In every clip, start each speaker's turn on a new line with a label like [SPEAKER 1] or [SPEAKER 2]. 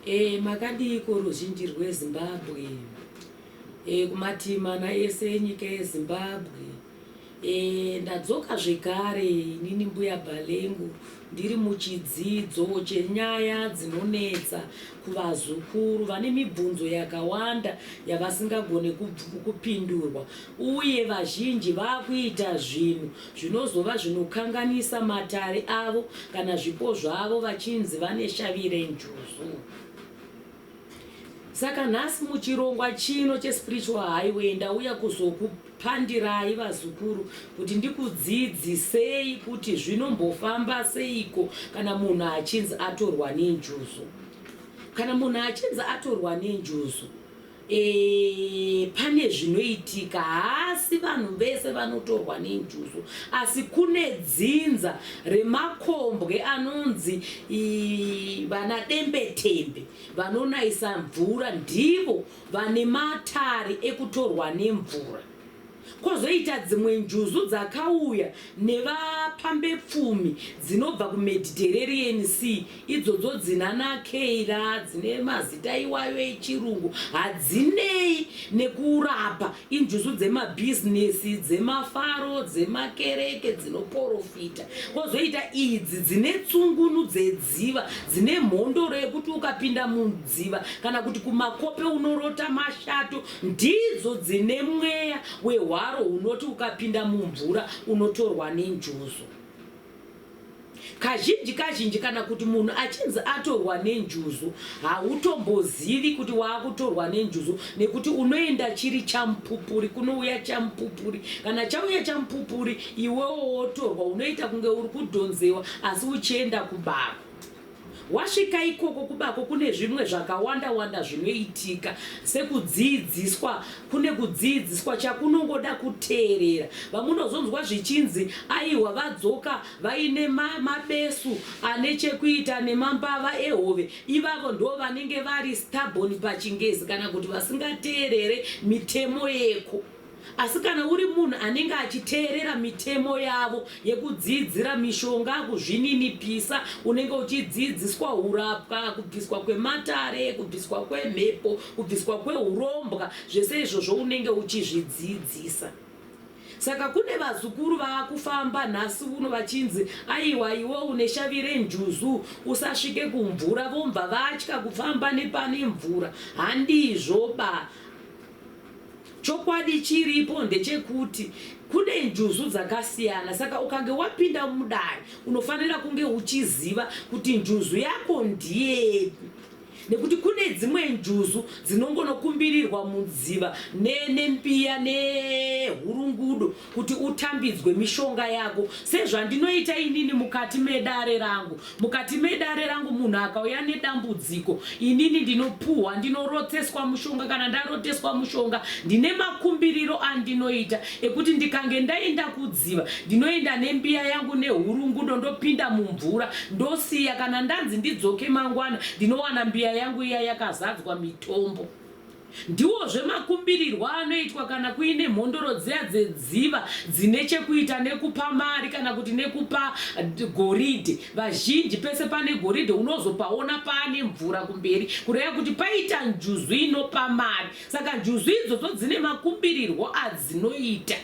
[SPEAKER 1] E, makadiiko ruzhinji rweZimbabwe? E, kumativi mana ese enyika yeZimbabwe. E, ndadzoka zvekare inini Mbuya Bhalengu ndiri muchidzidzo chenyaya dzinonetsa kuvazukuru vane mibvunzo yakawanda yavasingagone kupindurwa uye vazhinji vakuita zvinhu zvinozova zvinokanganisa matare avo kana zvipo zvavo vachinzi vane shavi renjuzu. Saka nhasi muchirongwa chino cheSpiritual Highway ndauya kuzokupandirai vazukuru kuti ndikudzidzisei kuti zvinombofamba seiko kana munhu achinzi atorwa nenjuzu. Kana munhu achinzi atorwa nenjuzu E, pane zvinoitika haasi vanhu vese vanotorwa nenjuzu asi kune dzinza remakombwe anonzi vana dembetembe vanonaisa mvura ndivo vane matare ekutorwa nemvura Kwozoita dzimwe njuzu dzakauya nevapambepfumi dzinobva kuMediterranean Sea, idzodzo dzinana Keila, dzine mazita iwayo echirungu, hadzinei nekurapa, injuzu dzemabhizinesi, dzemafaro, dzemakereke, dzinoporofita. Kwozoita idzi dzine tsungunu dzedziva, dzine mhondoro yekuti ukapinda mudziva kana kuti kumakope unorota mashato, Ndidzo dzine mweya wehwaro hunoti ukapinda mumvura unotorwa nenjuzu. Kazhinji kazhinji kana kuti munhu achinzi atorwa nenjuzu hautombozivi kuti waakutorwa nenjuzu nekuti unoenda chiri chamupupuri kunouya chamupupuri kana chauya chamupupuri iwewo wotorwa unoita kunge uri kudhonzewa asi uchienda kubako. Wasvika ikoko kubako kune zvimwe zvakawanda wanda zvinoitika sekudziidziswa kune kudziidziswa chakunongoda kuteerera vamunozonzwa zvichinzi aiwa vadzoka vaine ma, mabesu ane chekuita nemambava ehove ivavo ndo vanenge vari stubborn pachingezi kana kuti vasingateerere mitemo yeko Asi kana uri munhu anenge achiteerera mitemo yavo yekudziidzira mishonga, kuzvininipisa, unenge uchidziidziswa hurapwa, kubviswa kwematare, kubviswa kwemhepo, kubviswa kwehurombwa, zvese izvozvo unenge uchizvidziidzisa. Saka kune vazukuru vaakufamba nhasi uno vachinzi aiwa iwe une shavi renjuzu usasvike kumvura vombva vatya kufamba nepane mvura. Handizvo ba. Chokwadi chiripo ndechekuti kune njuzu dzakasiyana saka ukange wapinda mudare unofanira kunge uchiziva kuti njuzu yako ndiyepi nekuti kune dzimwe njuzu dzinongonokumbirirwa mudziva nembiya nehurungudo kuti utambidzwe mishonga yako sezvandinoita inini mukati medare rangu Mukati medare rangu munhu akauya nedambudziko inini ndinopuhwa ndinoroteswa mushonga kana ndaroteswa mushonga ndine makumbiriro andinoita ekuti ndikange ndaenda kudziva ndinoenda nembiya yangu nehurungudo ndopinda mumvura ndosiya kana ndanzi ndidzoke mangwana ndinowana mbiya yangu iya yakazadzwa mitombo. Ndiwozve makumbirirwo anoitwa kana kuine mhondoro dziya dzedziva dzine chekuita nekupa mari kana kuti nekupa goridhe. Vazhinji pese pane goridhe unozopaona paane mvura kumberi kureva kuti paita njuzu inopa mari. Saka njuzu idzodzo dzine makumbirirwo adzinoita.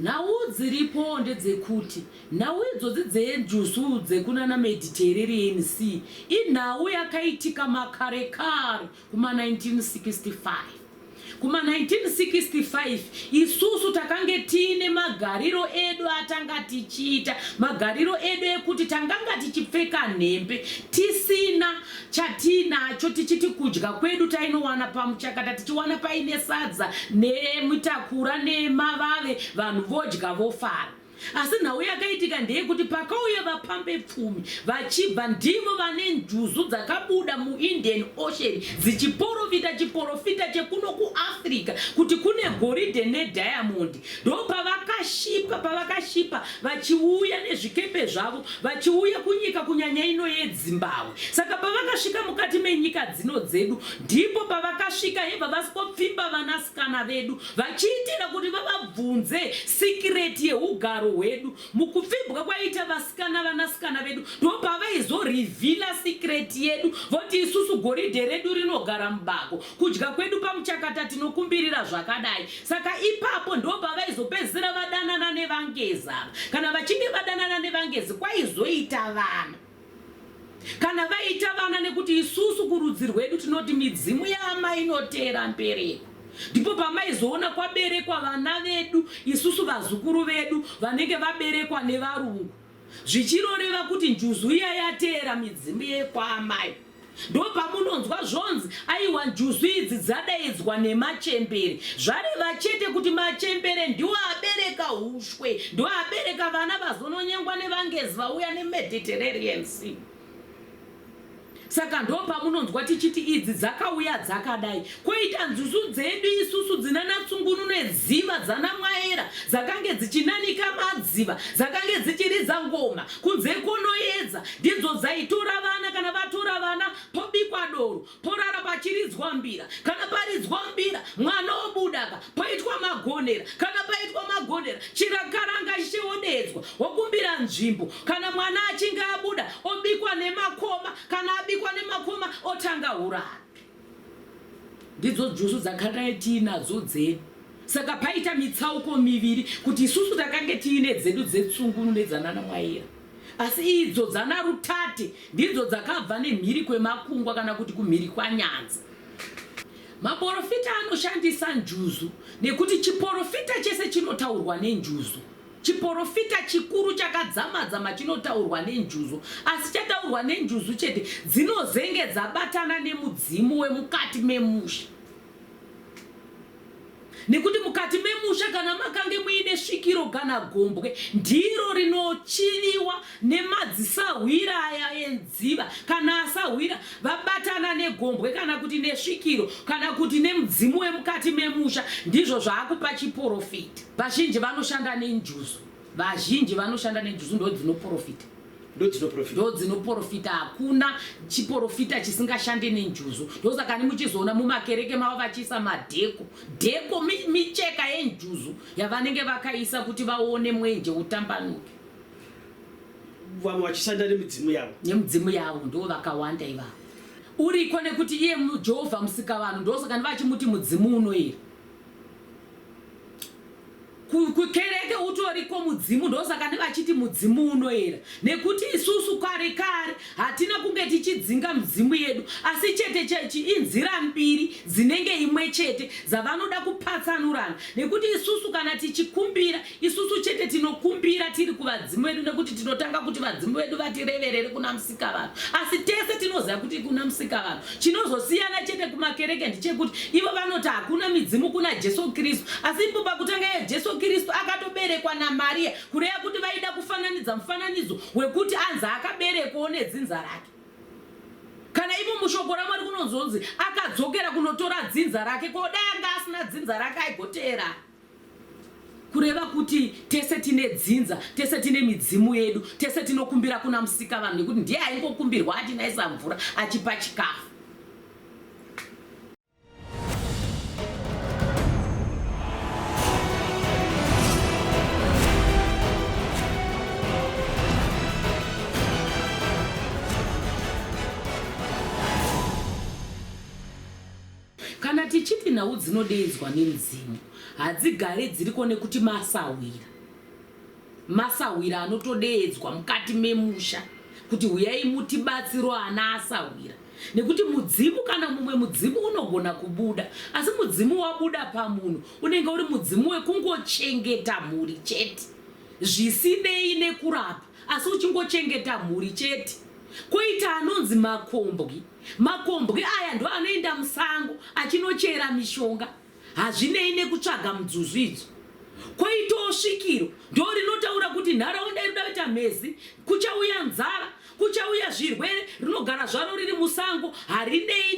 [SPEAKER 1] Nhau dziripo ndedzekuti nhau idzodzi dzenjuzu dzekunana Mediterranean Sea inhau yakaitika makare kare kuma 1965. Kuma 1965 isusu takange tiine magariro edu atanga tichiita, magariro edu ekuti tanganga tichipfeka nhembe tisina chatiinacho, tichiti kudya kwedu tainowana pamuchakata, tichiwana paine sadza nemitakura nemavave, vanhu vodya vofara. Asi nhau yakaitika ndeyekuti pakauya vapambepfumi vachibva ndivo vane njuzu dzakabuda muIndian Ocean dzichiporofita chiporofita chekuno kuAfrica kuti kune kune goridhe nedhayamondi. Ndopavakashipa, pavakashipa vachiuya nezvikepe zvavo vachiuya kunyika kunyanya ino yeDzimbahwe. Saka pavakasvika mukati menyika dzino dzedu ndipo pavakasvika hebva vasikopfimba vanasikana vedu vachiitira kuti vavabvunze sikireti yeugaro hwedu. Mukupfimbwa kwaiita vasikana vanasikana vedu ndopavaizorivhila sikireti yedu voti isusu goridhe redu rinogara mubako, kudya kwedu pamuchakata tinokumbirira zvakadai. Saka ipapo ndopavaizopedzisira vadanana nevangezi ava. Kana vachinge vadanana nevangezi kwaizoita vana. Kana vaita vana nekuti isusu kurudzi rwedu tinoti midzimu yaamai inoteera mbereko. Ndipo pamaizoona kwaberekwa vana vedu isusu vazukuru vedu vanenge vaberekwa nevarungu. Zvichiroreva kuti njuzu iya yateera midzimu yekwaamai. Ndopamunonzwa zvonzi aiwa njuzu idzi dzadaidzwa nemachembere. Zvareva chete kuti machembere ndiwo abereka hushwe, ndiwo abereka vana vazononyengwa nevangezi vauya neMediterranean Sea. Saka ndopamunonzwa tichiti idzi dzakauya dzakadai. Koita nzuzu dzedu isusu dzinana tsungunu nedziva dzana mwaera dzakange dzichinanika madziva, dzakange dzichiridza ngoma kunze konoyedza, ndidzo dzaitora vana kana vatora vana pobikwa doro, porara pachiridzwa mbira. Kana paridzwa mbira mwana obudaka, poitwa magonera. Kana paitwa magonera chirakaranga chicheodeedzwa wokumbira nzvimbo. Kana mwana achinge abuda obikwa nemakoma, kana abikwa nemakoma otanga hurara. Ndidzo jusu dzakadai tiinadzo dzedu. Saka paita mitsauko miviri kuti isusu takange tiine dzedu dzetsungunu nedzanana Mwaira. Asi idzo dzana Rutate ndidzo dzakabva nemhiri kwemakungwa kana kuti kumhiri kwaNyanza. Maporofita anoshandisa njuzu nekuti chiporofita chese chinotaurwa nenjuzu. Chiporofita chikuru chakadzama-dzama chinotaurwa nenjuzu, asi chataurwa nenjuzu chete dzinozenge dzabatana nemudzimu wemukati memusha. Nekuti mukati memusha kana makange muine svikiro kana gombwe ndiro rinochiviwa nemadzisahwira aya endziva. Kana asahwira vabatana negombwe kana kuti nesvikiro kana kuti nemudzimu wemukati memusha ndizvo zvaakupa chiporofita. Vazhinji vanoshanda nenjuzu. Vazhinji vanoshanda nenjuzu ndodzinoporofita. Ndodzinoporofita. Hakuna chiporofita chisingashande nenjuzu. Ndosaka ni muchizoona mumakereke mavo vachiisa madheko. Dheko micheka yenjuzu yavanenge vakaisa kuti vaone mwenje utambanuke.
[SPEAKER 2] Vamwe vachishanda nemidzimu yavo.
[SPEAKER 1] Nemidzimu yavo ndo vakawanda ivavo. Uriko nekuti iye Jehovha musikavanhu ndosaka vachimuti mudzimu unoera. Kukereke utoriko mudzimu ndosaka ndivachiti mudzimu unoera nekuti isusu kare kare hatina kunge tichidzinga midzimu yedu asi chete chechi inzira mbiri dzinenge imwe chete dzavanoda kupatsanurana nekuti isusu kana tichikumbira isusu chete tinokumbira tiri kuvadzimu vedu nekuti tinotanga kuti vadzimu vedu vatireverere kuna musikavanhu asi tese tinoziva kuti kuna musikavanhu Chinozosiyana chete kumakereke ndechekuti ivo vanoti hakuna midzimu kuna Jesu Kristu. Asi ipo pakutanga iye Jesu Kristu akatoberekwa naMaria, kureva kuti vaida kufananidza mufananidzo wekuti anzi akaberekwawo nedzinza rake. Kana imo mushoko raMwari kunonzonzi akadzokera kunotora dzinza rake, ko dai anga asina dzinza rake aigoteerani? Kureva kuti tese tine dzinza, tese tine midzimu yedu, tese tinokumbira kuna Musikavanhu nekuti ndiye aingokumbirwa achinaisa mvura achipa chikafu. Kana tichiti nhau dzinodeedzwa nemudzimu hadzigare dziriko nekuti masahwira. Masahwira anotodeedzwa mukati memusha kuti huyai mutibatsiro ana asahwira nekuti mudzimu kana mumwe mudzimu unogona kubuda asi mudzimu wabuda pamunhu unenge uri mudzimu wekungochengeta mhuri chete zvisinei nekurapa asi uchingochengeta mhuri chete koita anonzi makombwi Makombwe aya ndoanoenda musango achinochera mishonga hazvinei nekutsvaga mudzuzu idzo. Koitawo svikiro ndorinotaura kuti nharaunda iri kuda kuita mhezi, kuchauya nzara, kuchauya zvirwere, rinogara zvaro riri musango harinei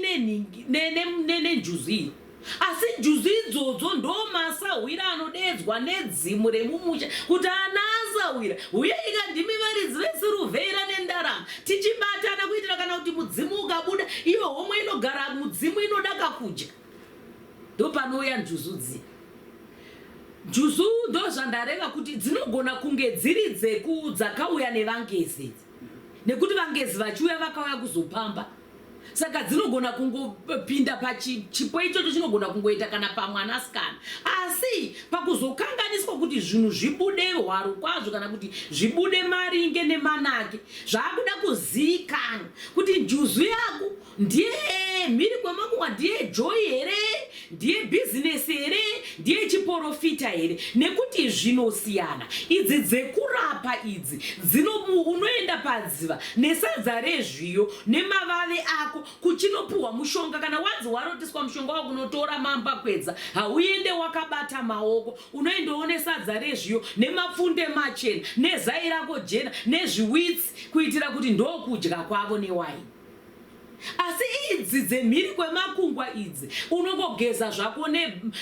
[SPEAKER 1] nenjuzu iyo. Asi njuzu idzodzo ndo masahwira anodeedzwa nedzimu remumusha kuti ana asahwira huyeika ndimi varidzi vesiruvheira nendarama tichibatana kuitira kana kuti mudzimu ukabuda iyo homwe inogara mudzimu inoda kakudya. Ndopanouya njuzu dziya. Njuzu ndozvandareva kuti dzinogona kunge dziri dzeku dzakauya nevangezi idzi nekuti vangezi vachiuya vakauya kuzopamba saka dzinogona kungopinda pachipo ichocho chinogona kungoita kana pamwanasikana asi pakuzokanganiswa kuti zvinhu zvibude hwaro kwazvo kana kuti zvibude maringe nemanake zvaakuda kuziikanwa kuti njuzu yako Ndiye mhiri kwemakungwa ndiye joy here ndiye bhizinesi here ndiye chiporofita here nekuti zvinosiyana idzi dzekurapa idzi dzino unoenda padziva nesadza rezviyo nemavave ako kuchinopuhwa mushonga kana wanzi warotiswa mushonga wakunotora mambakwedza hauende wakabata maoko unoendawo nesadza rezviyo nemapfunde machena nezai rako jena nezviwitsi kuitira kuti ndokudya kwavo newaini Asi idzi dzemhiri kwemakungwa idzi unongogeza zvako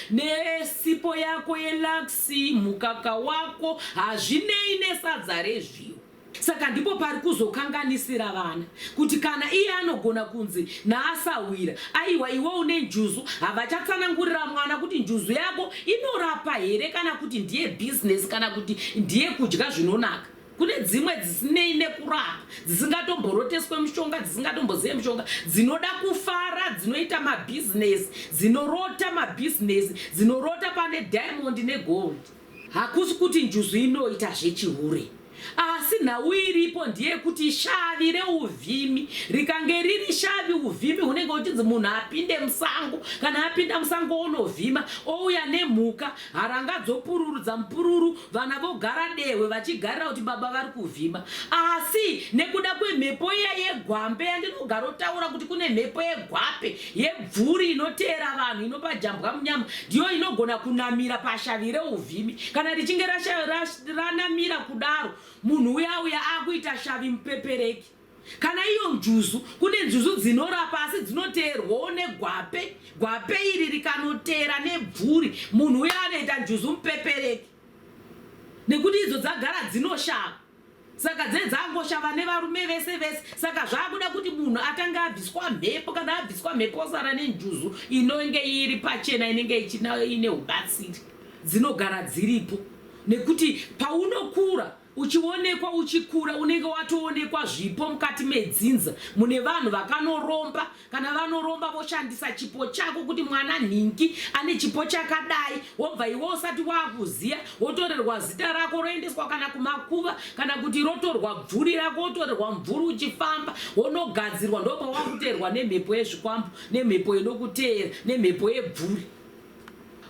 [SPEAKER 1] nesipo ne yako yeLux, mukaka wako, hazvinei nesadza rezviyo. Saka ndipo pari kuzokanganisira vana kuti kana iye anogona kunzi naasahwira, aiwa iwe une njuzu, havachatsanangurira mwana kuti njuzu yako inorapa here kana kuti ndiye business kana kuti ndiye kudya zvinonaka. Kune dzimwe dzisinei nekurapa, dzisingatomboroteswe mushonga, dzisingatombozive mushonga, dzinoda kufara, dzinoita mabhizinesi, dzinorota mabhizinesi, dzinorota pane diamond negold. Hakusi kuti njuzu inoita zvechihure, asi nhau iripo ndeyekuti shavi reuvhimi rikange riri shavi, uvhimi hunenge huchinzi munhu apinde musango. Kana apinda musango onovhima, ouya nemhuka, Haranga dzopururudza mupururu, vana vogara dehwe vachigarira kuti baba vari kuvhima. Asi nekuda kwemhepo iya yegwambe yandinogarotaura kuti kune mhepo yegwape, yebvuri inoteera vanhu inopa jambwa munyama, ndiyo inogona kunamira pashavi reuvhimi. Kana richinge ranamira kudaro, munhu uya uya akuita shavi mupepereki. Kana iyo njuzu, kune njuzu dzinorapa asi dzinoteerwawo negwape. Gwape iri rikanoteera nebvuri, munhu uya anoita njuzu mupepereki nekuti idzo dzagara dzinoshava. Saka dze dzangoshava nevarume vese vese. Saka zvakuda kuti munhu atange abviswa mhepo. Kana abviswa mhepo osara nenjuzu inenge iri pachena inenge ine ubatsiri. Dzinogara dziripo nekuti paunokura Uchionekwa uchikura unenge watoonekwa zvipo mukati medzinza mune vanhu vakanoromba kana vanoromba voshandisa chipo chako kuti mwana nhingi ane chipo chakadai wobva iwe usati wakuziya wotorerwa zita rako roendeswa kana kumakuva kana kuti rotorwa bvuri rako wotorerwa mvuri uchifamba wonogadzirwa ndopawakuteerwa nemhepo yezvikwambo nemhepo inokuteera nemhepo yebvuri.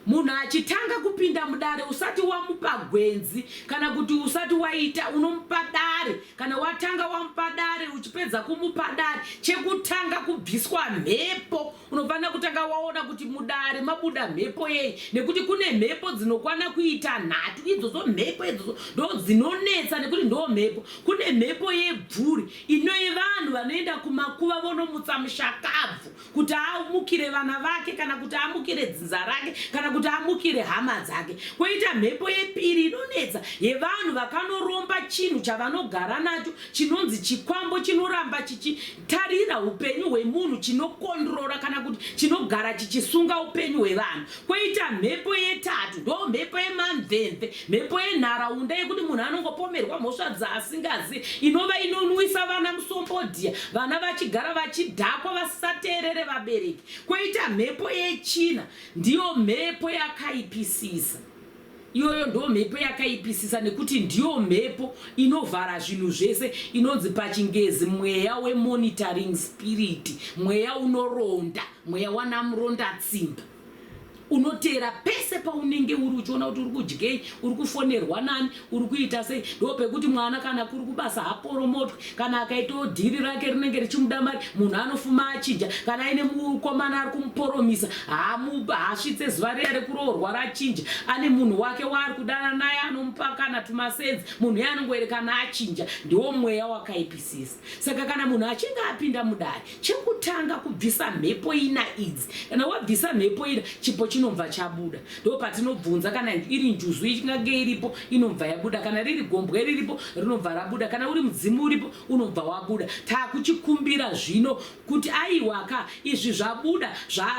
[SPEAKER 1] Munhu achitanga kupinda mudare usati wamupa gwenzi kana kuti usati waita unomupa dare kana watanga wamupa dare uchipedza kumupa dare chekutanga kubviswa mhepo unofanira kutanga waona kuti mudare mabuda mhepo yei nekuti kune mhepo dzinokwana kuita nhatu idzodzo mhepo idzodzo ndo dzinonetsa nekuti ndo mhepo kune mhepo yebvuri inoye vanhu vanoenda kumakuva vonomutsa mushakabvu kuti amukire vana vake kana kuti amukire dzinza rake kana kuti amukire hama dzake. Kwoita mhepo yepiri inonetsa yevanhu vakanoromba chinhu chavanogara nacho chinonzi chikwambo chinoramba chichitarira upenyu hwemunhu chinokondrora kana kuti chinogara chichisunga upenyu hwevanhu. Kwoita mhepo yetatu ndo mhepo yemamvemve, mhepo yenharaunda yekuti munhu anongopomerwa mhosva dzaasingazive inova inonwisa vana musombodhiya, vana vachigara vachidhakwa vasisateerere vabereki. Kwoita mhepo yechina ndiyo mhepo yakaipisisa. Iyoyo ndo mhepo yakaipisisa nekuti ndiyo mhepo inovhara zvinhu zvese inonzi pachingezi mweya wemonitoring spirit, mweya unoronda, mweya wanamurondatsimba unoteera pese. Pese paunenge uri uchiona kuti uri kudyei, uri kufonerwa nani, uri kuita sei, ndo pekuti mwana kana kuri kubasa haporomotwi. Kana akaitawo dhiri rake rinenge richimuda mari, munhu anofuma achinja. Kana aine mukomana ari kumuporomisa, haasvitse zuva riya rekuroorwa rachinja. Ane munhu wake waari kudana naye anomupa kana tumasenzi, munhu iye anongoerekana achinja. Ndiwo mweya wakaipisisa. Saka kana munhu achinge apinda mudare, Chekutanga kubvisa mhepo ina idzi. Kana wabvisa mhepo ina, chipo chinobva chabuda. Ndo patinobvunza kana iri njuzu ingange iripo inobva yabuda, kana riri gombwe riripo rinobva rabuda, kana uri mudzimu uripo unobva wabuda. Takuchikumbira zvino kuti aiwa ka izvi zvabuda,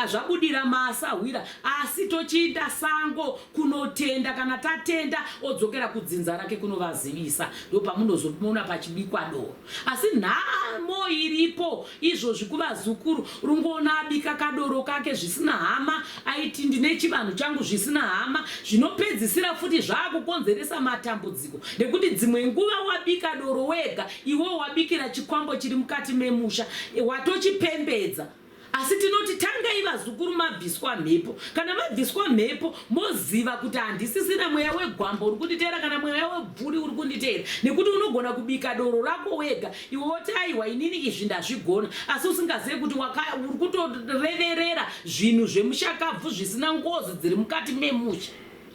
[SPEAKER 1] zvabudira maasahwira, asi tochiinda sango kunotenda. Kana tatenda odzokera kudzinza rake kunovazivisa. Ndopamunozoona pachibikwa doro. Asi nhamo iripo izvozvi kuvazukuru rungoona abika kadoro kake zvisina hama aiti ndine chivanhu changu zvisina hama zvinopedzisira futi zvakukonzeresa matambudziko nekuti dzimwe nguva wabika doro wega iwe wabikira chikwambo chiri mukati memusha watochipembedza. Asi tinoti tangai vazukuru mabviswa mhepo. Kana mabviswa mhepo moziva kuti handisisina mweya wegwambo uri kunditeera kana mweya webvuri uri kunditeera, nekuti unogona kubika doro rako wega iwe woti aiwa inini izvi ndazvigona, asi usingazive kuti uri kutoreverera zvinhu zvemushakabvu zvisina ngozi dziri mukati memusha.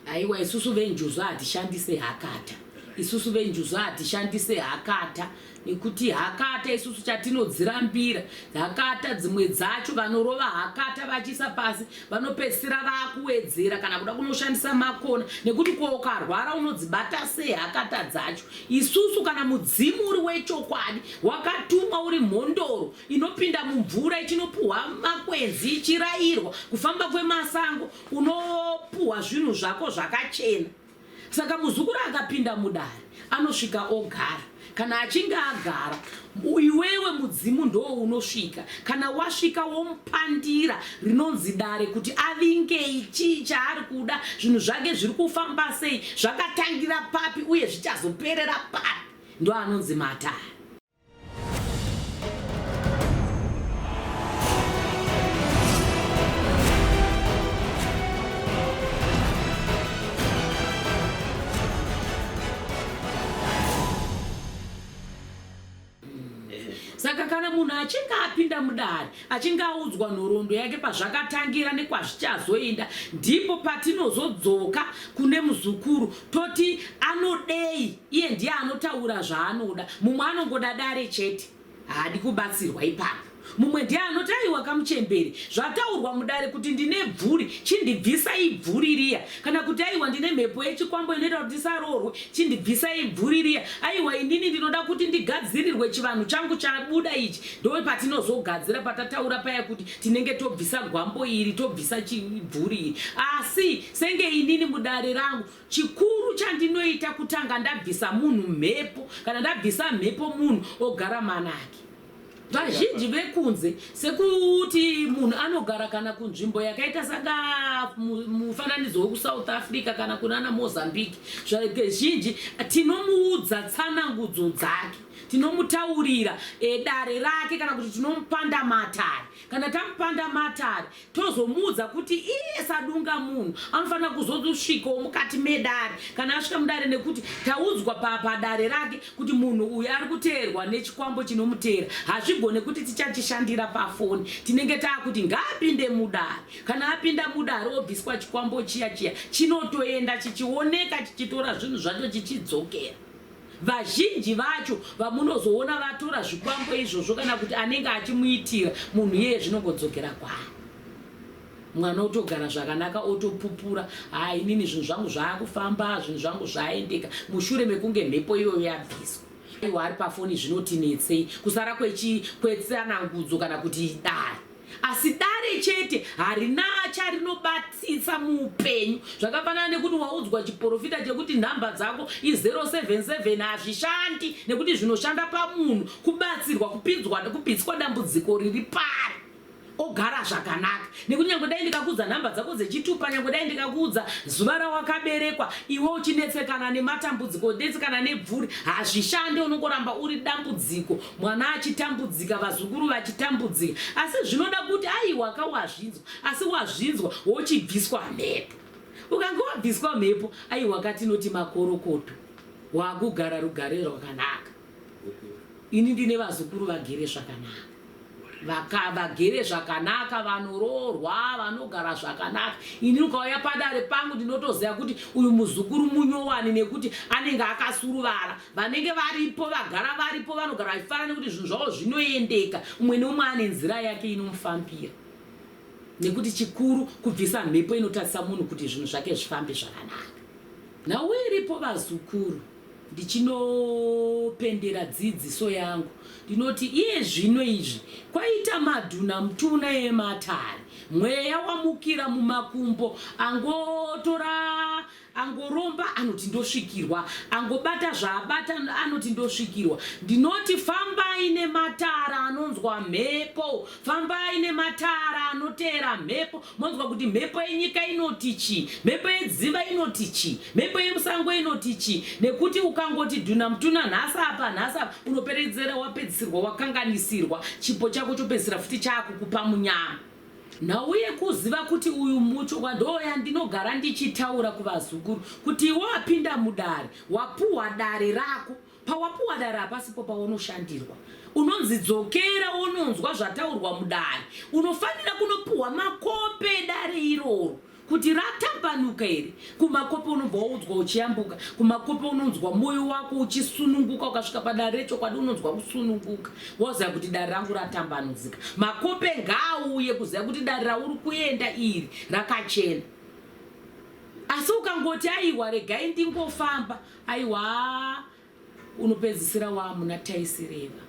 [SPEAKER 1] Aiwa isusu venjuzu hatishandise hakata, isusu venjuzu hatishandise hakata. Nekuti hakata isusu chatinodzirambira hakata dzimwe dzacho vanorova hakata vachiisa pasi vanopedzisira vakuwedzera kana kuda kunoshandisa makona nekuti ko ukarwara unodzibata sei hakata dzacho. Isusu kana mudzimu uri wechokwadi wakatumwa uri mhondoro inopinda mumvura ichinopuhwa makwenzi ichirairwa kufamba kwemasango unopuhwa zvinhu zvako zvakachena. Saka muzukuru akapinda mudare anosvika ogara. Kana achinge agara, iwewe mudzimu ndoo unosvika. Kana wasvika womupandira rinonzi dare kuti avingei, chii chaari kuda, zvinhu zvake zviri kufamba sei, zvakatangira papi uye zvichazoperera papi. Ndoanonzi matare. Saka kana munhu achinge apinda mudare, achinge audzwa nhoroondo yake pazvakatangira nekwazvichazoenda, ndipo patinozodzoka kune muzukuru toti anodei. Iye ndiye anotaura zvaanoda. Mumwe anongoda dare chete, haadi kubatsirwa ipapo. Mumwe ndiye anoti aiwa kamuchembere, zvataurwa mudare kuti ndine bvuri, chindibvisai bvuri riya. Kana kuti aiwa ndine mhepo yechikwambo inoita kuti ndisaroorwe, chindibvisai bvuri riya. Aiwa inini ndinoda kuti ndigadzirirwe chivanhu changu chabuda ichi. Ndopatinozogadzira patataura paya kuti tinenge tobvisa gwambo iri, tobvisa chibvuri iri. Asi senge inini mudare rangu Chikuru chandinoita kutanga ndabvisa munhu mhepo. Kana ndabvisa mhepo munhu ogara manake. Vazhinji vekunze sekuti munhu anogara kana kunzvimbo yakaita saka mufananidzo wekuSouth Africa kana kunana Mozambique, zhinji tinomuudza tsanangudzo dzake, tinomutaurira dare rake kana kuti tinomupanda matare. Kana tamupanda matare Tozomuudza kuti iye sadunga munhu anofanira kuzosvikawo mukati medare kana asvika mudare nekuti taudzwa padare rake kuti munhu uyu ari kuteerwa nechikwambo chinomuteera. Hazvigone kuti tichachishandira pafoni. Tinenge taakuti ngaapinde mudare. Kana apinda mudare obviswa chikwambo chiya chiya chinotoenda chichioneka chichitora zvinhu zvacho chichidzokera. Vazhinji vacho vamunozoona vatora zvikwambo izvozvo kana kuti anenge achimuitira munhu iyeye zvinongodzokera kwaari. Mwana otogara zvakanaka otopupura, haa inini zvinhu zvangu zvaakufamba, zvinhu zvangu zvaendeka mushure mekunge mhepo iyoyo yabviswa. Aiwa ari pafoni zvinotinetsei kusara kwetsanangudzo kana kuti dare. Asi dare chete harina charinobatsitsa muupenyu. Zvakafanana nekuti waudzwa chiporofita chekuti nhamba dzako i 077 hazvishandi nekuti zvinoshanda pamunhu kubatsirwa kupinzwa kupitswa dambudziko riri pari ogara zvakanaka nekuti nyangwe dai ndikakuudza nhamba dzako dzechitupa nyangwe dai ndikakuudza zuva rawakaberekwa iwe uchinetsekana nematambudziko unetsekana nebvuri hazvishande unongoramba uri dambudziko Mwana achitambudzika, vazukuru vachitambudzika, asi zvinoda kuti aiwa ka wazvinzwa, asi wazvinzwa wochibviswa mhepo. Ukange wabviswa mhepo, aiwa katinoti makorokoto, wakugara rugare rwakanaka. Ini ndine vazukuru vagere zvakanaka. Vaka, vagere zvakanaka, vanoroorwa, vanogara zvakanaka. Ini ukauya padare pangu ndinotoziva kuti uyu muzukuru munyowani nekuti anenge akasuruvara. Vanenge varipo vagara varipo vanogara vachifara nekuti zvinhu zvavo zvinoendeka. Umwe neumwe ane nzira yake inomufambira. Nekuti chikuru kubvisa mhepo inotadzisa munhu kuti zvinhu zvake zvifambe zvakanaka. Nhau iripo vazukuru. Ndichinopendera dzidziso yangu ndinoti iye zvino izvi kwaita madhunamutuna ematare, mweya wamukira mumakumbo angotora angoromba anoti ndosvikirwa, angobata zvaabata anoti ndosvikirwa. Ndinoti fambai nematara anonzwa mhepo, fambai nematara anoteera mhepo, Monzwa kuti mhepo yenyika inoti chii, mhepo yedziva inoti chii, mhepo yemusango inoti chii, nekuti ukangoti dhuna mutuna nhasi apa nhasi apa unoperedzera wapedzisirwa wakanganisirwa chipo chako chopedzisira futi chaakukupa munyama. Nhau yekuziva kuti uyu muchokwa ndoyandinogara ndichitaura kuvazukuru kuti iwe wapinda mudare wapuhwa dare rako Pawapuwa dare hapasipo paunoshandirwa. Unonzi dzokera wononzwa zvataurwa mudare. Unofanira kunopuhwa makope edare iroro kuti ratambanuka here. Kumakope unobva waudzwa uchiyambuka. Kumakope unonzwa moyo wako uchisununguka. Ukasvika padare rechokwadi unonzwa kusununguka. Woziva kuti dare rangu ratambanudzika. Makope ngaauye kuziva kuti dare rauri kuenda iri rakachena. Asi ukangoti aiwa regai ndingofamba Aiwa unopedzisira waamuna taisireva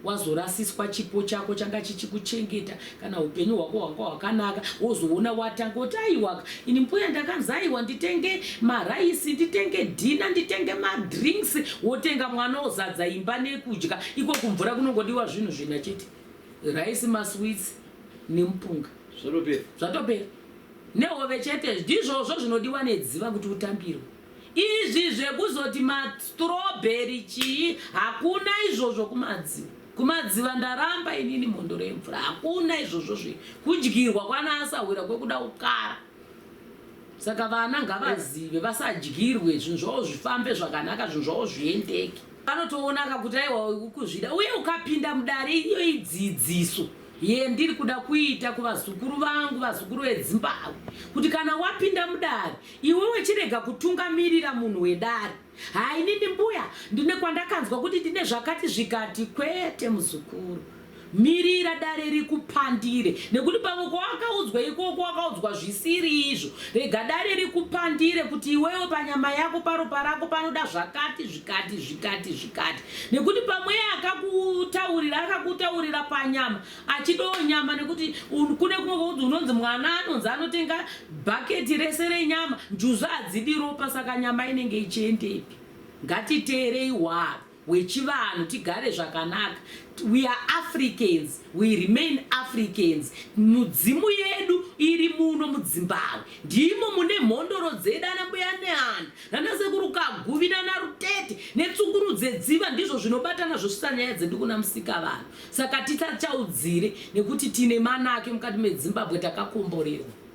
[SPEAKER 1] wazorasiswa chipo chako changa chichikuchengeta kana upenyu hwako hwanga hwakanaka wozoona watanga kuti aiwaka ini mbuya ndakanzi aiwa nditenge maraisi nditenge dhina nditenge madrinks wotenga mwana ozadza imba nekudya iko kumvura kunongodiwa zvinhu zvina chete raisi masweets nemupunga
[SPEAKER 2] zvatopera
[SPEAKER 1] zvatopera nehove chete ndizvozvo zvinodiwa nedziva kuti utambirwe Izvi zvekuzoti mastrawberry chii hakuna izvozvo kumadziva. Kumadziva ndaramba inini mhondoro yemvura hakuna izvozvo zve kudyirwa kwana asahwira kwekuda kukara. Saka vana ngavazive vasadyirwe zvinhu zvavo zvifambe zvakanaka zvinhu zvavo zviendeke. Vanotoonaka kuti aiwa ukuzvida uye ukapinda mudare iyo idzidziso yendiri kuda kuita kuvazukuru vangu vazukuru vedzimbabwe kuti kana wapinda mudare Iwewe chirega kutungamirira munhu wedare. Haa inini mbuya ndine kwandakanzwa kuti ndine zvakati zvikati kwete muzukuru. Mirira dare rikupandire nekuti pamwe kwawakaudzwa ikoko wakaudzwa zvisiri izvo. Rega dare rikupandire kuti iwewe panyama yako paropa rako panoda zvakati zvikati zvikati zvikati nekuti pamwe akakutaurira akakutaurira panyama achidawo nyama nekuti kune kumwe kwekuti unonzi mwana anonzi anotenga bhaketi rese renyama njuzu hadzidi ropa saka nyama inenge ichiendepi ngatiteerei hwaro hwechivanhu tigare zvakanaka we are africans we remain africans mudzimu yedu iri muno mudzimbabwe ndimo mune mhondoro dzedu ana mbuya nehanda nanasekuru kaguvi nanarutete netsunguru dzedziva ndizvo zvinobatana zvosvitsa nyaya dzedu kuna musikavanhu Saka tisachaudzire nekuti tine manake mukati meZimbabwe takakomborerwa.